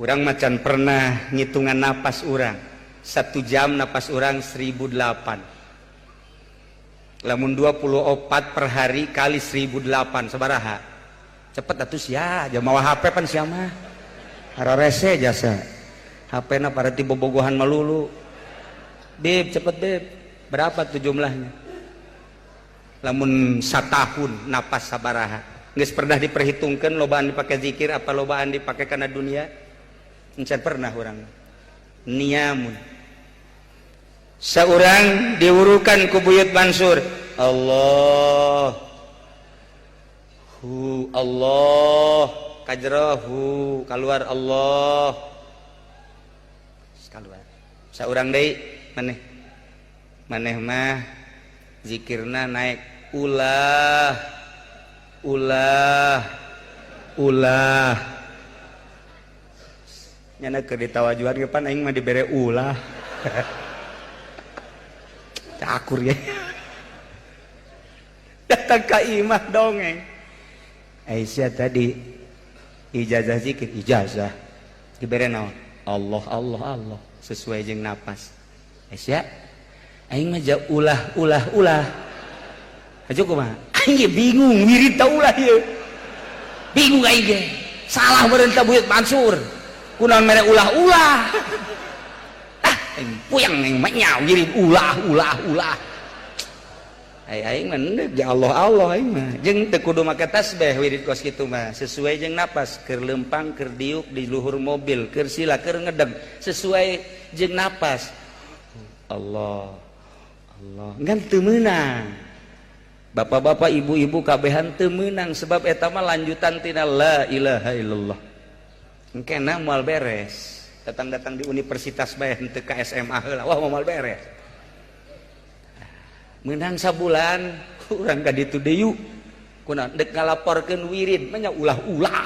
Urang macan pernah ngitungan napas urang. 1 jam napas urang 1008. Lamun 24 per hari kali 1008 sabaraha? Cepet atuh sia, jam mawa HP pan sia mah. Rese jasa. HP na parati bobogohan melulu. Beb, cepet, Beb. Berapa tuh jumlahnya? Lamun satahun napas sabaraha? Geus pernah diperhitungkan lobaan dipakai zikir apa lobaan dipakai karena dunia? Encan pernah urang. Niamun. Seorang diwurukan ku Buyut Mansur. Allah. Hu Allah kajrohu keluar Allah keluar. Seorang deui, maneh maneh mah zikirna naik ulah ulah ulah. Nyana keur ditawajuan ge pan aing mah dibere ulah. Cakur ya. Datang ka imah dongeng. Aisyah tadi ijazah zikir, ijazah dibere naon? Allah, Allah, Allah, sesuai jeung napas. Aisyah, aing mah ulah ulah ulah. Aja kumaha? Aing ge bingung wirid ta ulah ieu. Bingung aing ge. Salah meureun ta Buyut Mansur. Kunaon mere ulah-ulah? Ah, aing puyeng, aing mah nya wirid ulah ulah ulah. Ai aing mah endek ya Allah Allah, aing mah. Jeung teu kudu make tasbih wirid kos kitu mah, sesuai jeung napas, keur leumpang, keur diuk di luhur mobil, keur sila, keur ngedeg, sesuai jeung napas. Allah Allah ngan teu meunang. Bapak-bapak, ibu-ibu kabehan teu meunang, sebab eta mah lanjutan tina la ilaha illallah. Engkena moal beres. Datang-datang di universitas bae henteu ka SMA heula, wah, moal beres. Menang sabulan urang ka ditu deui, kunaon? Dek ngalaporkeun wirid mah nya ulah-ulah.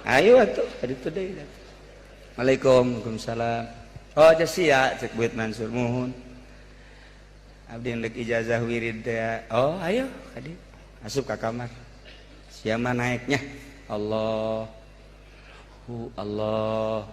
Ayo atuh ka ditu deui. Assalamualaikum. Waalaikumsalam. Oh, sia, cek Buyut Mansur, muhun, abdi ndek ijazah wirid teh. Oh, ayo ka dieu. Asup ka kamar. Sia mah naeknya Allah hu Allah.